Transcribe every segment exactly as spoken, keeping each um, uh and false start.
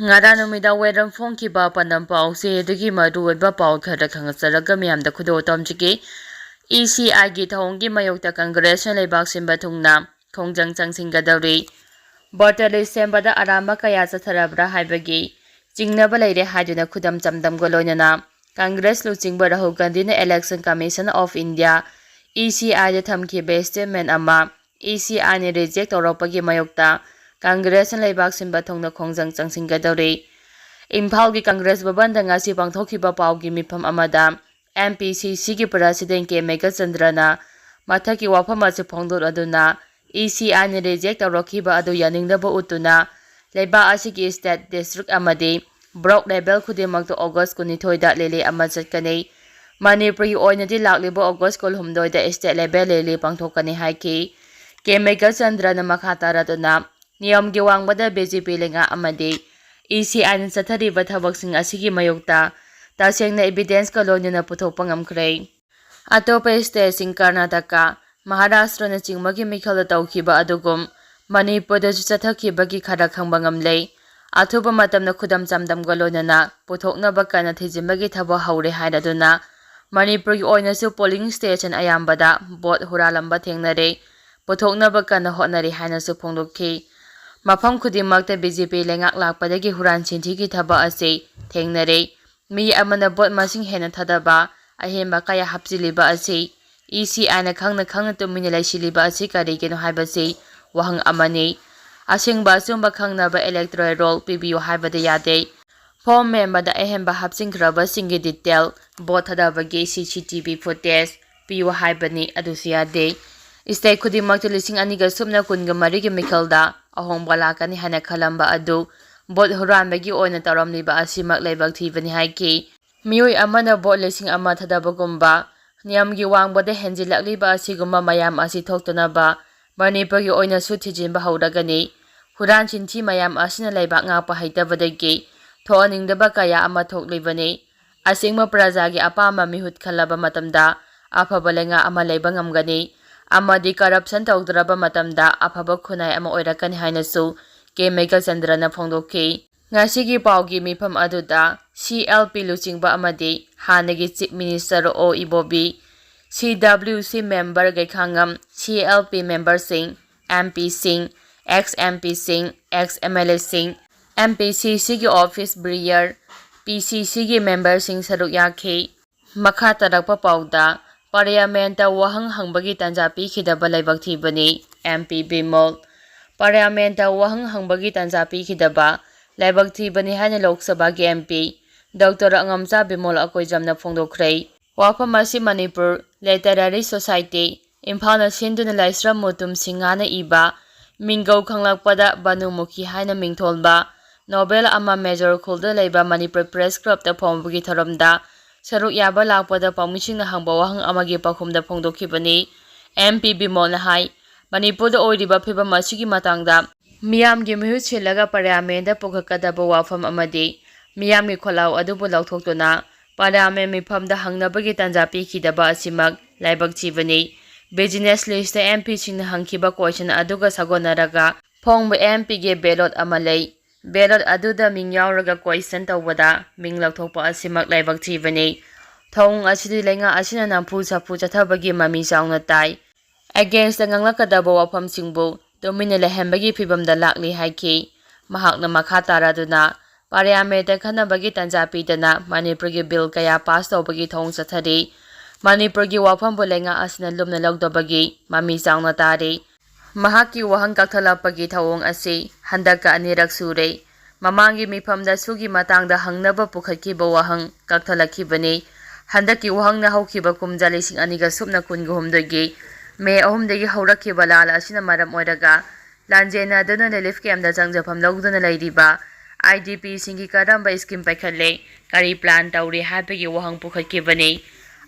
ꯉꯔꯥꯡ ꯅꯨꯃꯤꯗꯥꯡ ꯋꯥꯏꯔꯝ ꯐꯣꯡꯈꯤꯕ ꯄꯥꯟꯗꯝ ꯄꯥꯎꯁꯦ ꯑꯗꯨꯒꯤ ꯃꯔꯨꯑꯣꯏꯕ ꯄꯥꯎ ꯈꯔ ꯈꯪꯖꯔꯒ ꯃꯌꯥꯝꯗ ꯈꯨꯗꯣꯜ ꯇꯝꯖꯒꯦ꯫ ꯏ ꯁꯤ ꯑꯥꯏꯒꯤ ꯊꯧꯑꯣꯡꯒꯤ ꯃꯥꯌꯣꯛꯇ ꯀꯪꯒ꯭ꯔꯦꯁꯅ ꯂꯩꯕꯥꯛ ꯁꯤꯟꯕ ꯊꯨꯡꯅ ꯈꯣꯡꯖꯪ ꯆꯪꯁꯤꯟꯒꯗꯧꯔꯤ꯫ ꯚꯣꯇꯔ ꯂꯤꯁ ꯁꯦꯝꯕꯗ ꯑꯔꯥꯟꯕ ꯀꯌꯥ ꯆꯠꯊꯔꯕ꯭ꯔꯥ ꯍꯥꯏꯕꯒꯤ ꯆꯤꯡꯅꯕ ꯂꯩꯔꯦ ꯍꯥꯏꯗꯨꯅ ꯈꯨꯗꯝ ꯆꯥꯡꯗꯝꯒ ꯂꯣꯏꯅꯅ ꯀꯪꯒ꯭ꯔꯦꯁ ꯂꯨꯆꯤꯡꯕ ꯔꯥꯍꯨꯜ ꯒꯥꯟꯙꯤꯅ Election Commission of India, E ꯁꯤ ꯑꯥꯏꯗ ꯊꯝꯈꯤꯕ statement ꯑꯃ ꯏ ꯁꯤ ꯑꯥꯏꯅ reject ꯇꯧꯔꯛꯄꯒꯤ ꯃꯥꯌꯣꯛꯇ ꯀꯪꯒ꯭ꯔꯦꯁꯅ ꯂꯩꯕꯥꯛ ꯁꯤꯟꯕ ꯊꯨꯡꯅ ꯈꯣꯡꯖꯪ ꯆꯪꯁꯤꯟꯒꯗꯧꯔꯤ꯫ ꯏꯝꯐꯥꯜꯒꯤ ꯀꯪꯒ꯭ꯔꯦꯁ ꯚꯕꯟꯗ ꯉꯁꯤ ꯄꯥꯡꯊꯣꯛꯈꯤꯕ ꯄꯥꯎꯒꯤ ꯃꯤꯐꯝ ꯑꯃꯗ ꯑꯦꯝ ꯄꯤ ꯁꯤ ꯁꯤꯒꯤ president ꯀꯦ ꯃꯦꯘꯆꯟꯗ꯭ꯔꯅ ꯃꯊꯛꯀꯤ ꯋꯥꯐꯝ ꯑꯁꯤ ꯐꯣꯡꯗꯣꯛꯂꯗꯨꯅ ꯏ ꯁꯤ ꯑꯥꯏꯅ reject ꯇꯧꯔꯛꯈꯤꯕ ꯑꯗꯨ ꯌꯥꯅꯤꯡꯗꯕ ꯎꯠꯇꯨꯅ ꯂꯩꯕꯥꯛ ꯑꯁꯤꯒꯤ state, district ꯑꯃꯗꯤ block level ꯈꯨꯗꯤꯡꯃꯛꯇ August ꯀꯨꯟꯅꯤꯊꯣꯏꯗ rally ꯑꯃ ꯆꯠꯀꯅꯤ꯫ ꯃꯅꯤꯄꯨꯔꯒꯤ ꯑꯣꯏꯅꯗꯤ ꯂꯥꯛꯂꯤꯕ August ꯀꯨꯟꯍꯨꯝꯗꯣꯏꯗ state level rally ꯄꯥꯡꯊꯣꯛꯀꯅꯤ ꯍꯥꯏꯈꯤ꯫ ꯀꯦ ꯃꯦꯘꯆꯟꯗ꯭ꯔꯅ ꯃꯈꯥ ꯇꯥꯔꯗꯨꯅ ꯅꯤꯌꯝꯒꯤ ꯋꯥꯡꯃꯗ ꯕꯤ ꯖꯦ ꯄꯤ ꯂꯩꯉꯥꯛ ꯑꯃꯗꯤ ꯏ ꯁꯤ ꯑꯥꯏꯅ ꯆꯠꯊꯔꯤꯕ ꯊꯕꯛꯁꯤꯡ ꯑꯁꯤꯒꯤ ꯃꯥꯌꯣꯛꯇ ꯇꯁꯦꯡꯅ evidence ꯀ ꯂꯣꯏꯅꯅ ꯄꯨꯊꯣꯛꯄ ꯉꯝꯈ꯭ꯔꯦ꯫ ꯑꯇꯣꯞꯄ stateꯁꯤꯡ ꯀꯔꯅꯥꯇꯀꯥ, ꯃꯍꯥꯔꯥꯁꯇ꯭ꯔꯅꯆꯤꯡꯕꯒꯤ ꯃꯤꯈꯜꯗ ꯇꯧꯈꯤꯕ ꯑꯗꯨꯒꯨꯝ ꯃꯅꯤꯄꯨꯔꯗꯁꯨ ꯆꯠꯊꯈꯤꯕꯒꯤ ꯈꯔ ꯈꯪꯕ ꯉꯝꯂꯦ꯫ ꯑꯊꯨꯕ ꯃꯇꯝꯗ ꯈꯨꯗꯝ ꯆꯥꯡꯗꯝꯒ ꯂꯣꯏꯅꯅ ꯄꯨꯊꯣꯛꯅꯕ ꯀꯟꯅ ꯊꯤꯖꯤꯟꯕꯒꯤ ꯊꯕꯛ ꯍꯧꯔꯦ ꯍꯥꯏꯔꯗꯨꯅ ꯃꯅꯤꯄꯨꯔꯒꯤ ꯑꯣꯏꯅꯁꯨ polling station ꯑꯌꯥꯝꯕꯗ vote ꯍꯨꯔꯥꯜꯂꯝꯕ ꯊꯦꯡꯅꯔꯦ꯫ ꯄꯨꯊꯣꯛꯅꯕ ꯀꯟꯅ ꯍꯣꯠꯅꯔꯤ ꯍꯥꯏꯅꯁꯨ ꯐꯣꯡꯗꯣꯛꯈꯤ꯫ ꯃꯐꯝ ꯈꯨꯗꯤꯡꯃꯛꯇ ꯕꯤ ꯖꯦ ꯄꯤ ꯂꯩꯉꯥꯛ ꯂꯥꯛꯄꯗꯒꯤ ꯍꯨꯔꯥꯟ ꯆꯤꯟꯊꯤꯒꯤ ꯊꯕꯛ ꯑꯁꯤ ꯊꯦꯡꯅꯔꯦ꯫ ꯃꯤ ꯑꯃꯅ vote ꯃꯁꯤꯡ ꯍꯦꯟꯅ ꯊꯥꯗꯕ, ꯑꯍꯦꯟꯕ ꯀꯌꯥ ꯍꯥꯞꯆꯤꯜꯂꯤꯕ ꯑꯁꯤ ꯏ ꯁꯤ ꯑꯥꯏꯅ ꯈꯪꯅ ꯈꯪꯅ ꯇꯨꯃꯤꯟꯅ ꯂꯩꯁꯤꯜꯂꯤꯕ ꯑꯁꯤ ꯀꯔꯤꯒꯤꯅꯣ ꯍꯥꯏꯕꯁꯤ ꯋꯥꯍꯪ ꯑꯃꯅꯤ꯫ ꯑꯁꯦꯡꯕ ꯑꯆꯨꯝꯕ ꯈꯪꯅꯕ electoral roll ꯄꯤꯕꯤꯌꯨ ꯍꯥꯏꯕꯗ ꯌꯥꯗꯦ꯫ Form ꯃꯦꯟꯕꯗ ꯑꯍꯦꯟꯕ ꯍꯥꯞꯆꯤꯟꯈ꯭ꯔꯕꯁꯤꯡꯒꯤ detail, vote ꯊꯥꯗꯕꯒꯤ C C T V footage ꯄꯤꯌꯨ ꯍꯥꯏꯕꯅꯤ, ꯑꯗꯨꯁꯨ ꯌꯥꯗꯦ꯫ State ꯈꯨꯗꯤꯡꯃꯛꯇ ꯂꯤꯁꯤꯡ ꯑꯅꯤꯒ ꯁꯨꯞꯅ ꯀꯨꯟꯒ ꯃꯔꯤꯒꯤ ꯃꯤꯈꯜꯗ ꯑꯍꯣꯡꯕ ꯂꯥꯛꯀꯅꯤ ꯍꯥꯏꯅ ꯈꯜꯂꯝꯕ ꯑꯗꯨ vote ꯍꯨꯔꯥꯟꯕꯒꯤ ꯑꯣꯏꯅ ꯇꯧꯔꯝꯂꯤꯕ ꯑꯁꯤꯃꯛ ꯂꯥꯏꯕꯛ ꯊꯤꯕꯅꯤ ꯍꯥꯏꯈꯤ꯫ ꯃꯤꯑꯣꯏ ꯑꯃꯅ vote ꯂꯤꯁꯤꯡ ꯑꯃ ꯊꯥꯗꯕꯒꯨꯝꯕ, ꯅꯤꯌꯝꯒꯤ ꯋꯥꯡꯃꯗ ꯍꯦꯟꯖꯤꯜꯂꯛꯂꯤꯕ ꯑꯁꯤꯒꯨꯝꯕ ꯃꯌꯥꯝ ꯑꯁꯤ ꯊꯣꯛꯇꯅꯕ ꯃꯅꯤꯄꯨꯔꯒꯤ ꯑꯣꯏꯅꯁꯨ ꯊꯤꯖꯤꯟꯕ ꯍꯧꯔꯒꯅꯤ꯫ ꯍꯨꯔꯥꯟ ꯆꯤꯟꯊꯤ ꯃꯌꯥꯝ ꯑꯁꯤꯅ ꯂꯩꯕꯥꯛ ꯉꯥꯛꯄ ꯍꯩꯇꯕꯗꯒꯤ ꯊꯣꯛꯍꯟꯅꯤꯡꯗꯕ ꯀꯌꯥ ꯑꯃ ꯊꯣꯛꯂꯤꯕꯅꯤ꯫ ꯑꯁꯦꯡꯕ ꯄ꯭ꯔꯖꯥꯒꯤ ꯑꯄꯥꯝꯕ ꯃꯤꯍꯨꯠ ꯈꯜꯂꯕ ꯃꯇꯝꯗ ꯑꯐꯕ ꯂꯩꯉꯥꯛ ꯑꯃ ꯂꯩꯕ ꯉꯝꯒꯅꯤ ꯑꯃꯗꯤ corruption ꯇꯧꯗ꯭ꯔꯕ ꯃꯇꯝꯗ ꯑꯐꯕ ꯈꯨꯟꯅꯥꯏ ꯑꯃ ꯑꯣꯏꯔꯛꯀꯅꯤ ꯍꯥꯏꯅꯁꯨ ꯀꯦ ꯃꯦꯘꯆꯟꯗ꯭ꯔꯅ ꯐꯣꯡꯗꯣꯛꯈꯤ꯫ ꯉꯁꯤꯒꯤ ꯄꯥꯎꯒꯤ ꯃꯤꯐꯝ ꯑꯗꯨꯗ ꯁꯤ ꯑꯦꯜ ꯄꯤ ꯂꯨꯆꯤꯡꯕ ꯑꯃꯗꯤ ꯍꯥꯟꯅꯒꯤ Chief Minister ꯑꯣ ꯏꯕꯣꯕꯤ, ꯁꯤ ꯗꯕ꯭ꯂꯤꯎ ꯁꯤ member Gaikhangam, C L P member Singh, M P Singh, ex M P ꯁꯤꯡ, ex M L A ꯁꯤꯡ, ꯑꯦꯝ ꯄꯤ ꯁꯤ ꯁꯤꯒꯤ office bearer, ꯄꯤ ꯁꯤ ꯁꯤꯒꯤ member ꯁꯤꯡ ꯁꯔꯨꯛ ꯌꯥꯈꯤ꯫ ꯃꯈꯥ ꯇꯥꯔꯛꯄ ꯄꯥꯎꯗ, Parliament ꯇ ꯋꯥꯍꯪ ꯍꯪꯕꯒꯤ ꯇꯥꯟꯖꯥ ꯄꯤꯈꯤꯗꯕ ꯂꯥꯏꯕꯛ ꯊꯤꯕꯅꯤ ꯑꯦꯝ ꯄꯤ ꯕꯤꯃꯣꯜ꯫ Parliament ꯇ ꯋꯥꯍꯪ ꯍꯪꯕꯒꯤ ꯇꯥꯟꯖꯥ ꯄꯤꯈꯤꯗꯕ ꯂꯥꯏꯕꯛ ꯊꯤꯕꯅꯤ ꯍꯥꯏꯅ ꯂꯣꯛ ꯁꯚꯥꯒꯤ ꯑꯦꯝ ꯄꯤ ꯗꯣꯛꯇꯔ ꯑꯉꯝꯆꯥ ꯕꯤꯃꯣꯜ ꯑꯀꯣꯏꯖꯝꯅ ꯐꯣꯡꯗꯣꯛꯈ꯭ꯔꯦ꯫ ꯋꯥꯐꯝ ꯑꯁꯤ ꯃꯅꯤꯄꯨꯔ Literary Society, ꯏꯝꯐꯥꯜꯅ ꯁꯤꯟꯗꯨꯅ ꯂꯥꯏꯁ꯭ꯔꯝ ꯃꯨꯇꯨꯝ ꯁꯤꯡꯍꯅ ꯏꯕ ꯃꯤꯡꯒꯧ ꯈꯪꯂꯛꯄꯗ ꯕꯅꯨꯃꯨꯈꯤ ꯍꯥꯏꯅ ꯃꯤꯡꯊꯣꯟꯕ novel ꯑꯃ ꯃꯦꯖꯣꯔ ꯈꯨꯜꯗ ꯂꯩꯕ ꯃꯅꯤꯄꯨꯔ Press Club ꯇ ꯐꯣꯡꯕꯒꯤ ꯊꯧꯔꯝꯗ ꯁꯔꯨꯛ ꯌꯥꯕ ꯂꯥꯛꯄꯗ ꯄꯥꯎꯃꯤꯁꯤꯡꯅ ꯍꯪꯕ ꯋꯥꯍꯪ ꯑꯃꯒꯤ ꯄꯥꯎꯈꯨꯝꯗ ꯐꯣꯡꯗꯣꯛꯈꯤꯕꯅꯤ꯫ ꯑꯦꯝ ꯄꯤ ꯕꯤꯃꯣꯜꯅ ꯍꯥꯏ, ꯃꯅꯤꯄꯨꯔꯗ ꯑꯣꯏꯔꯤꯕ ꯐꯤꯕꯝ ꯑꯁꯤꯒꯤ ꯃꯇꯥꯡꯗ ꯃꯤꯌꯥꯝꯒꯤ ꯃꯍꯨꯠ ꯁꯤꯜꯂꯒ Parliament ꯇ ꯄꯨꯈꯠꯀꯗꯕ ꯋꯥꯐꯝ ꯑꯃꯗꯤ ꯃꯤꯌꯥꯝꯒꯤ ꯈꯣꯜꯂꯥꯎ ꯑꯗꯨꯕꯨ ꯂꯧꯊꯣꯛꯇꯨꯅ Parliament ꯃꯤꯐꯝꯗ ꯍꯪꯅꯕꯒꯤ ꯇꯥꯟꯖꯥ ꯄꯤꯈꯤꯗꯕ ꯑꯁꯤꯃꯛ ꯂꯥꯏꯕꯛ ꯊꯤꯕꯅꯤ꯫ Business list ꯇ ꯑꯦꯝ ꯄꯤ ꯁꯤꯡꯅ ꯍꯪꯈꯤꯕ question ꯑꯗꯨꯒ ꯁꯥꯒꯣꯟꯅꯔꯒ ꯐꯣꯡꯕ ꯑꯦꯝ ꯄꯤ ꯒꯤ ballot ꯑꯃ ꯂꯩ꯫ Ballot ꯑꯗꯨꯗ ꯃꯤꯡ ꯌꯥꯎꯔꯒ question ꯇꯧꯕꯗ ꯃꯤꯡ ꯂꯧꯊꯣꯛꯄ ꯑꯁꯤꯃꯛ ꯂꯥꯏꯕꯛ ꯊꯤꯕꯅꯤ꯫ ꯊꯧꯑꯣꯡ ꯑꯁꯤꯗꯤ ꯂꯩꯉꯥꯛ ꯑꯁꯤꯅ ꯅꯝꯐꯨ ꯁꯥꯐꯨ ꯆꯠꯊꯕꯒꯤ ꯃꯃꯤ ꯆꯥꯎꯅ ꯇꯥꯏ꯫ Against ꯇ ꯉꯥꯡꯂꯛꯀꯗꯕ ꯋꯥꯐꯝꯁꯤꯡꯕꯨ ꯇꯨꯃꯤꯟꯅ ꯂꯩꯍꯟꯕꯒꯤ ꯐꯤꯚꯝꯗ ꯂꯥꯛꯂꯤ ꯍꯥꯏꯈꯤ꯫ ꯃꯍꯥꯛꯅ ꯃꯈꯥ ꯇꯥꯔꯗꯨꯅ, Parliament ꯇ ꯈꯟꯅꯕꯒꯤ ꯇꯥꯟꯖꯥ ꯄꯤꯗꯅ ꯃꯅꯤꯄꯨꯔꯒꯤ bill ꯀꯌꯥ pass ꯇꯧꯕꯒꯤ ꯊꯧꯑꯣꯡ ꯆꯠꯊꯔꯤ꯫ ꯃꯅꯤꯄꯨꯔꯒꯤ ꯋꯥꯐꯝꯕꯨ ꯂꯩꯉꯥꯛ ꯑꯁꯤꯅ ꯂꯨꯝꯅ ꯂꯧꯗꯕꯒꯤ ꯃꯃꯤ ꯆꯥꯎꯅ ꯇꯥꯔꯤ꯫ ꯃꯍꯥꯛꯀꯤ ꯋꯥꯍꯪ ꯀꯛꯊꯠꯂꯛꯄꯒꯤ ꯊꯧꯑꯣꯡ ꯑꯁꯤ ꯍꯟꯗꯛꯀ ꯑꯅꯤꯔꯛ ꯁꯨꯔꯦ꯫ ꯃꯃꯥꯡꯒꯤ ꯃꯤꯐꯝꯗ ꯁꯨꯒꯤ ꯃꯇꯥꯡꯗ ꯍꯪꯅꯕ ꯄꯨꯈꯠꯈꯤꯕ ꯋꯥꯍꯪ ꯀꯛꯊꯠꯂꯛꯈꯤꯕꯅꯤ꯫ ꯍꯟꯗꯛꯀꯤ ꯋꯥꯍꯪꯅ ꯍꯧꯈꯤꯕ ꯀꯨꯝꯖꯥ ꯂꯤꯁꯤꯡ ꯑꯅꯤꯒ ꯁꯨꯞꯅ ꯀꯨꯟꯒ ꯍꯨꯝꯗꯣꯏꯒꯤ ꯃꯦ ꯑꯍꯨꯝꯗꯒꯤ ꯍꯧꯔꯛꯈꯤꯕ ꯂꯥꯟ ꯑꯁꯤꯅ ꯃꯔꯝ ꯑꯣꯏꯔꯒ ꯂꯥꯟꯖꯦꯟꯅꯗꯨꯅ relief camp ꯇ ꯆꯪꯖꯐꯝ ꯂꯧꯗꯨꯅ ꯂꯩꯔꯤꯕ ꯑꯥꯏ ꯗꯤ ꯄꯤ ꯁꯤꯡꯒꯤ ꯀꯔꯝꯕ scheme ꯄꯥꯏꯈꯠꯂꯦ, ꯀꯔꯤ plan ꯇꯧꯔꯤ ꯍꯥꯏꯕꯒꯤ ꯋꯥꯍꯪ ꯄꯨꯈꯠꯈꯤꯕꯅꯤ꯫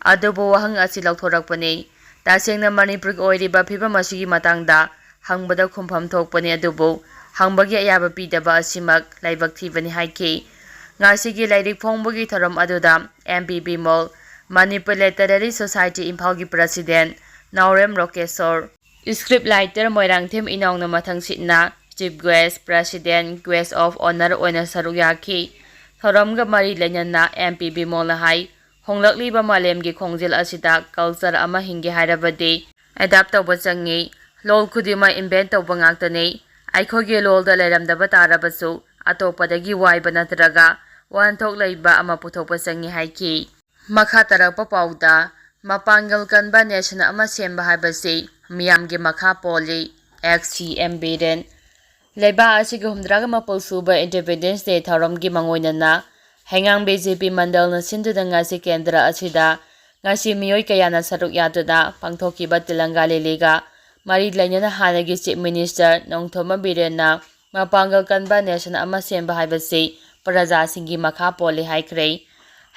ꯑꯗꯨꯕꯨ ꯋꯥꯍꯪ ꯑꯁꯤ ꯂꯧꯊꯣꯔꯛꯄꯅꯤ꯫ ꯇꯁꯦꯡꯅ ꯃꯅꯤꯄꯨꯔꯒꯤ ꯑꯣꯏꯔꯤꯕ ꯐꯤꯕꯝ ꯑꯁꯤꯒꯤ ꯃꯇꯥꯡꯗ ꯍꯪꯕꯗ ꯈꯨꯝꯐꯝ ꯊꯣꯛꯄꯅꯤ, ꯑꯗꯨꯕꯨ ꯍꯪꯕꯒꯤ ꯑꯌꯥꯕ ꯄꯤꯗꯕ ꯑꯁꯤꯃꯛ ꯂꯥꯏꯕꯛ ꯊꯤꯕꯅꯤ ꯍꯥꯏꯈꯤ꯫ ꯉꯁꯤꯒꯤ ꯂꯥꯏꯔꯤꯛ ꯐꯣꯡꯕꯒꯤ ꯊꯧꯔꯝ ꯑꯗꯨꯗ M P Bimol, Manipur Literary Society ꯏꯝꯐꯥꯜꯒꯤ President Naorem Rokeshor, script writer Moirangthem ꯏꯅꯥꯎꯅ ꯃꯊꯪꯁꯤꯠꯅ Chief Guest, President, Guest of Honor ꯑꯣꯏꯅ ꯁꯔꯨꯛ ꯌꯥꯈꯤ꯫ ꯊꯧꯔꯝꯒ ꯃꯔꯤ ꯂꯩꯅꯅ M P ꯕꯤꯃꯣꯜꯅ ꯍꯥꯏ, ꯍꯣꯡꯂꯛꯂꯤꯕ ꯃꯥꯂꯦꯝꯒꯤ ꯈꯣꯡꯖꯦꯜ ꯑꯁꯤꯗ culture ꯑꯃ ꯍꯤꯡꯒꯦ ꯍꯥꯏꯔꯕꯗꯤ adapt ꯇꯧꯕ ꯆꯪꯉꯤ꯫ ꯂꯣꯜ ꯈꯨꯗꯤꯡꯃꯛ invent ꯇꯧꯕ ꯉꯥꯛꯇꯅꯤ꯫ ꯑꯩꯈꯣꯏꯒꯤ ꯂꯣꯜꯗ ꯂꯩꯔꯝꯗꯕ ꯇꯥꯔꯕꯁꯨ ꯑꯇꯣꯞꯄꯗꯒꯤ ꯋꯥꯏꯕ ꯅꯠꯇ꯭ꯔꯒ ꯋꯥꯍꯟꯊꯣꯛ ꯂꯩꯕ ꯑꯃ ꯄꯨꯊꯣꯛꯄ ꯆꯪꯉꯤ ꯍꯥꯏꯈꯤ꯫ ꯃꯈꯥ ꯇꯥꯔꯛꯄ ꯄꯥꯎꯗ, ꯃꯄꯥꯡꯒꯜ ꯀꯟꯕ nation ꯑꯃ ꯁꯦꯝꯕ ꯍꯥꯏꯕꯁꯤ ꯃꯤꯌꯥꯝꯒꯤ ꯃꯈꯥ ꯄꯣꯜꯂꯤ, ex C M ꯕꯤꯔꯦꯟ꯫ ꯂꯩꯕꯥꯛ ꯑꯁꯤꯒꯤ ꯍꯨꯝꯗ꯭ꯔꯥꯒ ꯃꯥꯄꯜ ꯁꯨꯕ Independence Day ꯊꯧꯔꯝꯒꯤ ꯃꯥꯡꯑꯣꯏꯅꯅ ꯍꯩꯉꯥꯡ B J P ꯃꯟꯗꯜꯅ ꯁꯤꯟꯗꯨꯅ ꯉꯁꯤ ꯀꯦꯟꯗ꯭ꯔ ꯑꯁꯤꯗ ꯉꯁꯤ ꯃꯤꯑꯣꯏ ꯀꯌꯥꯅ ꯁꯔꯨꯛ ꯌꯥꯗꯨꯅ ꯄꯥꯡꯊꯣꯛꯈꯤꯕ ꯇꯤꯂꯪꯒꯥ ꯂꯦꯂꯤꯒ ꯃꯔꯤ ꯂꯩꯅꯅ ꯍꯥꯟꯅꯒꯤ Chief Minister ꯅꯣꯡꯊꯣꯝꯕꯝ ꯕꯤꯔꯦꯟꯅ ꯃꯄꯥꯡꯒꯜ ꯀꯟꯕ nation ꯑꯃ ꯁꯦꯝꯕ ꯍꯥꯏꯕꯁꯤ ꯄ꯭ꯔꯖꯥꯁꯤꯡꯒꯤ ꯃꯈꯥ ꯄꯣꯜꯂꯤ ꯍꯥꯏꯈ꯭ꯔꯦ꯫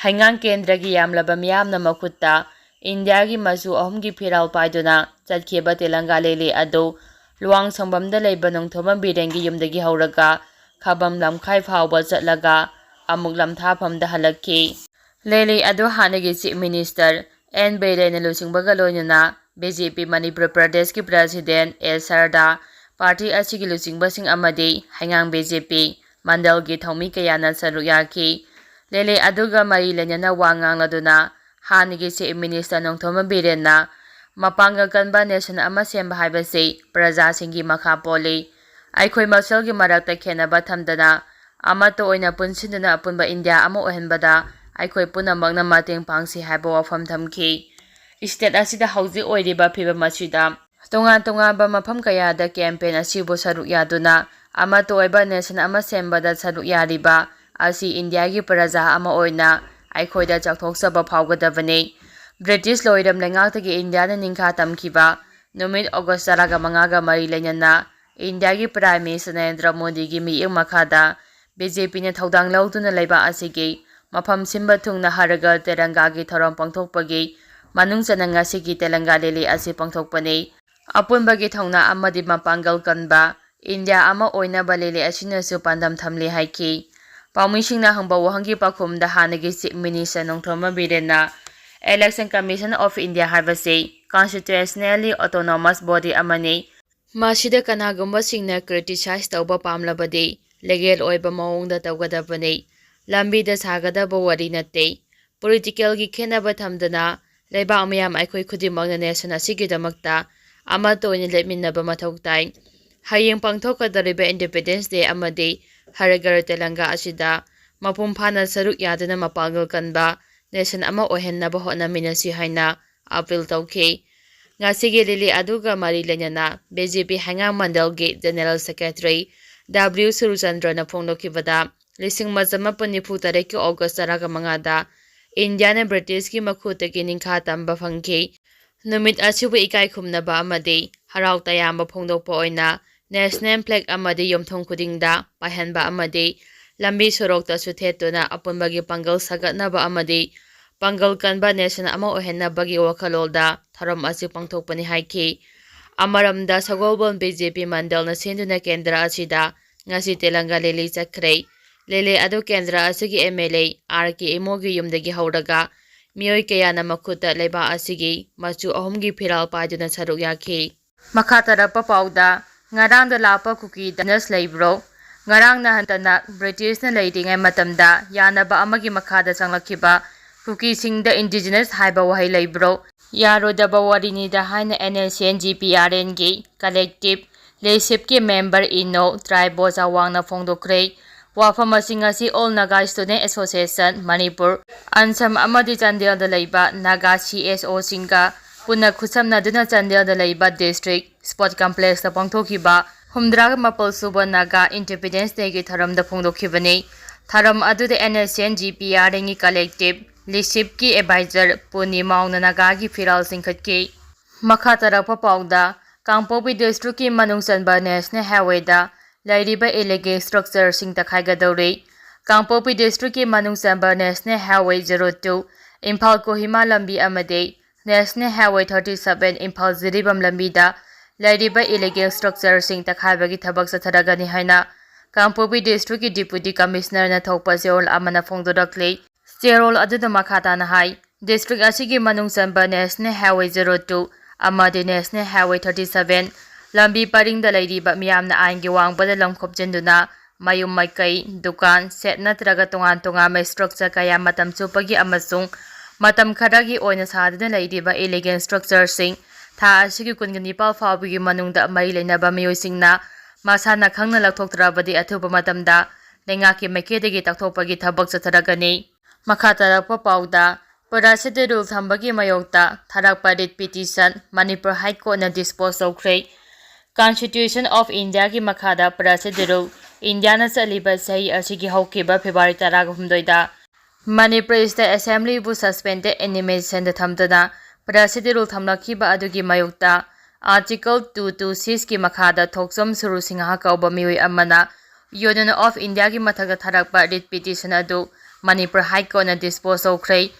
ꯍꯩꯉꯥꯡ ꯀꯦꯟꯗ꯭ꯔꯒꯤ ꯌꯥꯝꯂꯕ ꯃꯤꯌꯥꯝꯅ ꯃꯈꯨꯠꯇ ꯏꯟꯗꯤꯌꯥꯒꯤ ꯃꯆꯨ ꯑꯍꯨꯝꯒꯤ ꯐꯤꯔꯥꯜ ꯄꯥꯏꯗꯨꯅ ꯆꯠꯈꯤꯕ ꯇꯦꯂꯪꯒꯥ ꯂꯦꯂꯤ ꯑꯗꯨ ꯂꯨꯋꯥꯡꯁꯪꯕꯝꯗ ꯂꯩꯕ ꯅꯣꯡꯊꯣꯝꯕꯝ ꯕꯤꯔꯦꯟꯒꯤ ꯌꯨꯝꯗꯒꯤ ꯍꯧꯔꯒ ꯈꯥꯕꯝ ꯂꯝꯈꯥꯏ ꯐꯥꯎꯕ ꯆꯠꯂꯒ ꯑꯃꯨꯛ ꯂꯝꯊꯥꯐꯝꯗ ꯍꯜꯂꯛꯈꯤ꯫ ꯂꯦꯂꯤ ꯑꯗꯨ ꯍꯥꯟꯅꯒꯤ Chief Minister N ꯕꯤꯔꯦꯟꯅ ꯂꯨꯆꯤꯡꯕꯒ ꯂꯣꯏꯅꯅ B J P ꯃꯅꯤꯄꯨꯔ ꯄ꯭ꯔꯗꯦꯁꯀꯤ President A ꯁꯔꯗꯥ, party ꯑꯁꯤꯒꯤ ꯂꯨꯆꯤꯡꯕꯁꯤꯡ ꯑꯃꯗꯤ ꯍꯩꯉꯥꯡ B J P ꯃꯟꯗꯜꯒꯤ ꯊꯧꯃꯤ ꯀꯌꯥꯅ ꯁꯔꯨꯛ ꯌꯥꯈꯤ꯫ ꯂꯦꯂꯤ ꯑꯗꯨꯒ ꯃꯔꯤ ꯂꯩꯅꯅ ꯋꯥ ꯉꯥꯡꯂꯗꯨꯅ ꯍꯥꯟꯅꯒꯤ Chief Minister ꯅꯣꯡꯊꯣꯝꯕꯝ ꯕꯤꯔꯦꯟꯅ ꯃꯄꯥꯡꯒꯜ ꯀꯟꯕ nation ꯑꯃ ꯁꯦꯝꯕ ꯍꯥꯏꯕꯁꯤ ꯄ꯭ꯔꯖꯥꯁꯤꯡꯒꯤ ꯃꯈꯥ ꯄꯣꯜꯂꯤ꯫ ꯑꯩꯈꯣꯏ ꯃꯁꯦꯜꯒꯤ ꯃꯔꯛꯇ ꯈꯦꯟꯅꯕ ꯊꯝꯗꯅ ꯑꯃꯠꯇ ꯑꯣꯏꯅ ꯄꯨꯟꯁꯤꯟꯗꯨꯅ ꯑꯄꯨꯟꯕ ꯏꯟꯗꯤꯌꯥ ꯑꯃ ꯑꯣꯏꯍꯟꯕꯗ ꯑꯩꯈꯣꯏ ꯄꯨꯝꯅꯃꯛꯅ ꯃꯇꯦꯡ ꯄꯥꯡꯁꯤ ꯍꯥꯏꯕ ꯋꯥꯐꯝ ꯊꯝꯈꯤ꯫ State ꯑꯁꯤꯗ ꯍꯧꯖꯤꯛ ꯑꯣꯏꯔꯤꯕ ꯐꯤꯕꯝ ꯑꯁꯤꯗ ꯇꯣꯉꯥꯟ ꯇꯣꯉꯥꯟꯕ ꯃꯐꯝ ꯀꯌꯥꯗ campaign ꯑꯁꯤꯕꯨ ꯁꯔꯨꯛ ꯌꯥꯗꯨꯅ ꯑꯃꯠꯇ ꯑꯣꯏꯕ nation ꯑꯃ ꯁꯦꯝꯕꯗ ꯁꯔꯨꯛ ꯌꯥꯔꯤꯕ ꯑꯁꯤ ꯏꯟꯗꯤꯌꯥꯒꯤ ꯄ꯭ꯔꯖꯥ ꯑꯃ ꯑꯣꯏꯅ ꯑꯩꯈꯣꯏꯗ ꯆꯥꯎꯊꯣꯛꯆꯕ ꯐꯥꯎꯒꯗꯕꯅꯤ꯫ British ꯂꯣꯏꯔꯝ ꯂꯩꯉꯥꯛꯇꯒꯤ ꯏꯟꯗꯤꯌꯥꯅ ꯅꯤꯡꯈꯥ ꯇꯝꯈꯤꯕ ꯅꯨꯃꯤꯠ August ꯇꯔꯥꯒ ꯃꯉꯥꯒ ꯃꯔꯤ ꯂꯩꯅꯅ ꯏꯟꯗꯤꯌꯥꯒꯤ Prime Minister ꯅꯔꯦꯟꯗ꯭ꯔ ꯃꯣꯗꯤꯒꯤ ꯃꯤꯠꯌꯦꯡ ꯃꯈꯥꯗ B J P ꯅ ꯊꯧꯗꯥꯡ ꯂꯧꯗꯨꯅ ꯂꯩꯕꯥꯛ ꯑꯁꯤꯒꯤ ꯃꯐꯝ ꯁꯤꯟꯕ ꯊꯨꯡꯅ ꯍꯔꯒꯜ ꯇꯦꯔꯪꯒꯥꯒꯤ ꯊꯧꯔꯝ ꯄꯥꯡꯊꯣꯛꯄꯒꯤ ꯃꯅꯨꯡ ꯆꯟꯅ ꯉꯁꯤꯒꯤ ꯇꯦꯂꯪꯒꯥ ꯂꯦꯂꯤ ꯑꯁꯤ ꯄꯥꯡꯊꯣꯛꯄꯅꯤ꯫ ꯑꯄꯨꯟꯕꯒꯤ ꯊꯧꯅꯥ ꯑꯃꯗꯤ ꯃꯄꯥꯡꯒꯜ ꯀꯟꯕ ꯏꯟꯗꯤꯌꯥ ꯑꯃ ꯑꯣꯏꯅꯕ ꯂꯦꯂꯤ ꯑꯁꯤꯅꯁꯨ ꯄꯥꯟꯗꯝ ꯊꯝꯂꯤ ꯍꯥꯏꯈꯤ꯫ ꯄꯥꯎꯃꯤꯁꯤꯡꯅ ꯍꯪꯕ ꯋꯥꯍꯪꯒꯤ ꯄꯥꯎꯈꯨꯝꯗ ꯍꯥꯟꯅꯒꯤ Chief Minister Nongthombam ꯕꯤꯔꯦꯟꯅ Election Commission of India ꯍꯥꯏꯕꯁꯤ constitutionally autonomous body ꯑꯃꯅꯤ꯫ ꯃꯁꯤꯗ ꯀꯅꯥꯒꯨꯝꯕꯁꯤꯡꯅ criticize ꯇꯧꯕ ꯄꯥꯝꯂꯕꯗꯤ legal ꯑꯣꯏꯕ ꯃꯑꯣꯡꯗ ꯇꯧꯒꯗꯕꯅꯤ꯫ ꯂꯝꯕꯤꯗ ꯁꯥꯒꯗꯕ ꯋꯥꯔꯤ ꯅꯠꯇꯦ꯫ Politicalꯒꯤ ꯈꯦꯠꯅꯕ ꯊꯝꯗꯅ ꯂꯩꯕꯥꯛ ꯃꯤꯌꯥꯝ ꯑꯩꯈꯣꯏ ꯈꯨꯗꯤꯡꯃꯛꯅ nation ꯑꯁꯤꯒꯤꯗꯃꯛꯇ ꯑꯃꯠꯇ ꯑꯣꯏꯅ ꯂꯦꯞꯃꯤꯟꯅꯕ ꯃꯊꯧ ꯇꯥꯏ꯫ ꯍꯌꯦꯡ ꯄꯥꯡꯊꯣꯛꯀꯗꯧꯔꯤꯕ Independence Day ꯑꯃꯗꯤ ꯍꯔ ꯘꯔ ꯇꯦꯂꯪꯒꯥ ꯑꯁꯤꯗ ꯃꯄꯨꯡ ꯐꯥꯅ ꯁꯔꯨꯛ ꯌꯥꯗꯨꯅ ꯃꯄꯥꯡꯒꯜ ꯀꯟꯕ nation ꯑꯃ ꯑꯣꯏꯍꯟꯅꯕ ꯍꯣꯠꯅꯃꯤꯟꯅꯁꯤ ꯍꯥꯏꯅ appeal ꯇꯧꯈꯤ꯫ ꯉꯁꯤꯒꯤ rally ꯑꯗꯨꯒ ꯃꯔꯤ ꯂꯩꯅꯅ B J P ꯍꯩꯉꯥꯡ ꯃꯟꯗꯜꯒꯤ General Secretary W ꯁꯨꯔꯆꯟꯗ꯭ꯔꯅ ꯐꯣꯡꯗꯣꯛꯈꯤꯕꯗ, ꯂꯤꯁꯤꯡ ꯑꯃ ꯆꯃꯥꯄꯟ ꯅꯤꯐꯨ ꯇꯔꯦꯠꯀꯤ August ꯇꯔꯥꯃꯉꯥꯗ ꯏꯟꯗꯤꯌꯥꯅ Britishꯀꯤ ꯃꯈꯨꯠꯇꯒꯤ ꯅꯤꯡꯈꯥ ꯇꯝꯕ ꯐꯪꯈꯤ꯫ ꯅꯨꯃꯤꯠ ꯑꯁꯤꯕꯨ ꯏꯀꯥꯏ ꯈꯨꯝꯅꯕ ꯑꯃꯗꯤ ꯍꯔꯥꯎ ꯇꯌꯥꯝꯕ ꯐꯣꯡꯗꯣꯛꯄ ꯑꯣꯏꯅ national flag ꯑꯃꯗꯤ ꯌꯨꯝꯊꯣꯡ ꯈꯨꯗꯤꯡꯗ ꯄꯥꯏꯍꯟꯕ ꯑꯃꯗꯤ ꯂꯝꯕꯤ ꯁꯣꯔꯣꯛꯇꯁꯨ ꯊꯦꯠꯇꯨꯅ ꯑꯄꯨꯟꯕꯒꯤ ꯄꯥꯡꯒꯜ ꯁꯥꯒꯠꯅꯕ ꯑꯃꯗꯤ ꯄꯥꯡꯒꯜ ꯀꯟꯕ nation ꯑꯃ ꯑꯣꯏꯍꯟꯅꯕꯒꯤ ꯋꯥꯈꯜꯂꯣꯟꯗ ꯊꯧꯔꯝ ꯑꯁꯤ ꯄꯥꯡꯊꯣꯛꯄꯅꯤ ꯍꯥꯏꯈꯤ꯫ ꯑꯃꯔꯣꯝꯗ, ꯁꯒꯣꯜꯕꯟ B J P ꯃꯟꯗꯜꯅ ꯁꯤꯟꯗꯨꯅ ꯀꯦꯟꯗ꯭ꯔ ꯑꯁꯤꯗ ꯉꯁꯤ ꯇꯦꯂꯪꯒꯥ rally ꯆꯠꯈ꯭ꯔꯦ꯫ Rally ꯑꯗꯨ ꯀꯦꯟꯗ꯭ꯔ ꯑꯁꯤꯒꯤ M L A R K ꯏꯃꯣꯒꯤ ꯌꯨꯝꯗꯒꯤ ꯍꯧꯔꯒ ꯃꯤꯑꯣꯏ ꯀꯌꯥꯅ ꯃꯈꯨꯠꯇ ꯂꯩꯕꯥꯛ ꯑꯁꯤꯒꯤ ꯃꯆꯨ ꯑꯍꯨꯝꯒꯤ ꯐꯤꯔꯥꯜ ꯄꯥꯏꯗꯨꯅ ꯁꯔꯨꯛ ꯌꯥꯈꯤ꯫ ꯃꯈꯥ ꯇꯥꯔꯛꯄ ꯄꯥꯎꯗ, ꯉꯔꯥꯡꯗ ꯂꯥꯛꯄ ꯀꯨꯀꯤ ꯗꯅꯁ ꯂꯩꯕ꯭ꯔꯣ? ꯉꯔꯥꯡ ꯅꯍꯟꯇꯅ Britishꯅ ꯂꯩꯔꯤꯉꯩ ꯃꯇꯝꯗ ꯌꯥꯅꯕ ꯑꯃꯒꯤ ꯃꯈꯥꯗ ꯆꯪꯂꯛꯈꯤꯕ ꯀꯨꯀꯤꯁꯤꯡꯗ indigenous ꯍꯥꯏꯕ ꯋꯥꯍꯩ ꯂꯩꯕ꯭ꯔꯣ? ꯌꯥꯔꯣꯏꯗꯕ ꯋꯥꯔꯤꯅꯤꯗ ꯍꯥꯏꯅ N S C N G P R Nꯒꯤ collective leadershipꯀꯤ member ꯏꯅꯣ ꯇ꯭ꯔꯥꯏꯕꯣ ꯆꯥꯋꯥꯡꯅ ꯐꯣꯡꯗꯣꯛꯈ꯭ꯔꯦ꯫ ꯋꯥꯐꯝ ꯑꯁꯤ ꯉꯁꯤ All Naga Student Association Manipur, ꯑꯟꯁꯝ ꯑꯃꯗꯤ ꯆꯥꯟꯗꯦꯜꯗ ꯂꯩꯕ ꯅꯥꯒꯥ C S Oꯁꯤꯡꯒ ꯄꯨꯟꯅ ꯈꯨꯠꯁꯝꯅꯗꯨꯅ ꯆꯥꯟꯗꯦꯜꯗ ꯂꯩꯕ District Sport Complexꯇ ꯄꯥꯡꯊꯣꯛꯈꯤꯕ ꯍꯨꯝꯗ꯭ꯔꯥꯒ ꯃꯥꯄꯜ ꯁꯨꯕ Naga Independence Dayꯒꯤ ꯊꯧꯔꯝꯗ ꯐꯣꯡꯗꯣꯛꯈꯤꯕꯅꯤ꯫ ꯊꯧꯔꯝ ꯑꯗꯨꯗ N S C N G P R Nꯒꯤ collective leadershipꯀꯤ advisor ꯄꯨꯅꯤ ꯃꯥꯎꯅ ꯅꯥꯒꯥꯒꯤ ꯐꯤꯔꯥꯜ ꯆꯤꯡꯈꯠꯈꯤ꯫ ꯃꯈꯥ ꯇꯥꯔꯛꯄ ꯄꯥꯎꯗ, ꯀꯥꯡꯄꯣꯛꯄꯤ Districtꯀꯤ ꯃꯅꯨꯡ ꯆꯟꯕ National Highwayꯗ ꯂꯩꯔꯤꯕ illegal structureꯁꯤꯡ ꯇꯛꯈꯥꯏꯒꯗꯧꯔꯤ꯫ ꯀꯥꯡꯄꯣꯛꯄꯤ Districtꯀꯤ ꯃꯅꯨꯡ ꯆꯟꯕ National Highway zero two, Imphal Kohima ꯂꯝꯕꯤ ꯑꯃꯗꯤ National Highway thirty seven, Imphal Jiribam ꯂꯝꯕꯤꯗ ꯂꯩꯔꯤꯕ illegal structureꯁꯤꯡ ꯇꯛꯈꯥꯏꯕꯒꯤ ꯊꯕꯛ ꯆꯠꯊꯔꯒꯅꯤ ꯍꯥꯏꯅ ꯀꯥꯡꯄꯣꯛꯄꯤ Districtꯀꯤ Deputy Commissionerꯅ ꯊꯣꯛꯄ ꯆꯦꯔꯣꯜ ꯑꯃꯅ ꯐꯣꯡꯗꯣꯔꯛꯂꯤ꯫ ꯆꯦꯔꯣꯜ ꯑꯗꯨꯗ ꯃꯈꯥ ꯇꯥꯅ ꯍꯥꯏ, District ꯑꯁꯤꯒꯤ ꯃꯅꯨꯡ ꯆꯟꯕ National Highway zero two ꯑꯃꯗꯤ National Highway thirty seven ꯂꯝꯕꯤ ꯄꯔꯤꯡꯗ ꯂꯩꯔꯤꯕ ꯃꯤꯌꯥꯝꯅ ꯑꯥꯏꯟꯒꯤ ꯋꯥꯡꯃꯗ ꯂꯝ ꯈꯣꯞꯆꯤꯟꯗꯨꯅ ꯃꯌꯨꯝ ꯃꯀꯩ, ꯗꯨꯀꯥꯟ, ꯁꯦꯠ ꯅꯠꯇ꯭ꯔꯒ ꯇꯣꯉꯥꯟ ꯇꯣꯉꯥꯟꯕ ꯁ꯭ꯇ꯭ꯔꯛꯆꯔ ꯀꯌꯥ ꯃꯇꯝ ꯆꯨꯞꯄꯒꯤ ꯑꯃꯁꯨꯡ ꯃꯇꯝ ꯈꯔꯒꯤ ꯑꯣꯏꯅ ꯁꯥꯗꯨꯅ ꯂꯩꯔꯤꯕ ꯏꯂꯤꯒꯦꯜ ꯁ꯭ꯇ꯭ꯔꯛꯆꯔꯁꯤꯡ ꯊꯥ ꯑꯁꯤꯒꯤ ꯀꯨꯟꯒ ꯅꯤꯄꯥꯜ ꯐꯥꯎꯕꯒꯤ ꯃꯅꯨꯡꯗ ꯃꯔꯤ ꯂꯩꯅꯕ ꯃꯤꯑꯣꯏꯁꯤꯡꯅ ꯃꯁꯥꯅ ꯈꯪꯅ ꯂꯧꯊꯣꯛꯇ꯭ꯔꯕꯗꯤ ꯑꯊꯨꯕ ꯃꯇꯝꯗ ꯂꯩꯉꯥꯛꯀꯤ ꯃꯥꯏꯀꯩꯗꯒꯤ ꯇꯥꯛꯊꯣꯛꯄꯒꯤ ꯊꯕꯛ ꯆꯠꯊꯔꯛꯀꯅꯤ꯫ ꯃꯈꯥ ꯇꯥꯔꯛꯄ ꯄꯥꯎꯗ, ꯄꯦꯔꯥꯁꯤꯗ ꯔꯨꯜ ꯊꯝꯕꯒꯤ ꯃꯥꯌꯣꯛꯇ ꯊꯥꯔꯛꯄ ꯔꯤꯠ ꯄꯤꯇꯤꯁꯟ ꯃꯅꯤꯄꯨꯔ ꯍꯥꯏ ꯀꯣꯔꯠꯅ ꯗꯤꯁꯄꯣꯖ ꯇꯧꯈ꯭ꯔꯦ꯫ Constitution of Indiaꯒꯤ ꯃꯈꯥꯗ ꯄꯦꯔꯥꯁꯤꯗ ꯔꯨꯜ ꯏꯟꯗꯤꯌꯥꯅ ꯆꯠꯂꯤꯕ ꯆꯍꯤ ꯑꯁꯤꯒꯤ ꯍꯧꯈꯤꯕ ꯐꯦꯕ꯭ꯔꯨꯋꯥꯔꯤ ꯇꯔꯥꯒ ꯍꯨꯝꯗꯣꯏꯗ ꯃꯅꯤꯄꯨꯔ ꯁ꯭ꯇꯦꯠ ꯑꯦꯁꯦꯝꯕ꯭ꯂꯤꯕꯨ ꯁꯁꯄꯦꯟꯗꯦꯗ ꯑꯦꯅꯤꯃꯦꯁꯟꯗ ꯊꯝꯗꯨꯅ ꯄꯦꯔꯥꯁꯤꯗ ꯔꯨꯜ ꯊꯝꯂꯛꯈꯤꯕ ꯑꯗꯨꯒꯤ ꯃꯥꯌꯣꯛꯇ Article two two sixꯀꯤ ꯃꯈꯥꯗ ꯊꯣꯛꯆꯣꯝ ꯁꯨꯔꯨ ꯁꯤꯡꯍ ꯀꯧꯕ ꯃꯤꯑꯣꯏ ꯑꯃꯅ Union of Indiaꯒꯤ ꯃꯊꯛꯇ ꯊꯥꯔꯛꯄ ꯔꯤꯠ ꯄꯤꯇꯤꯁꯟ ꯑꯗꯨ ꯃꯅꯤꯄꯨꯔ ꯍꯥꯏ ꯀꯣꯔꯠꯅ ꯗꯤꯁꯄꯣꯖ ꯇꯧꯈ꯭ꯔꯦ꯫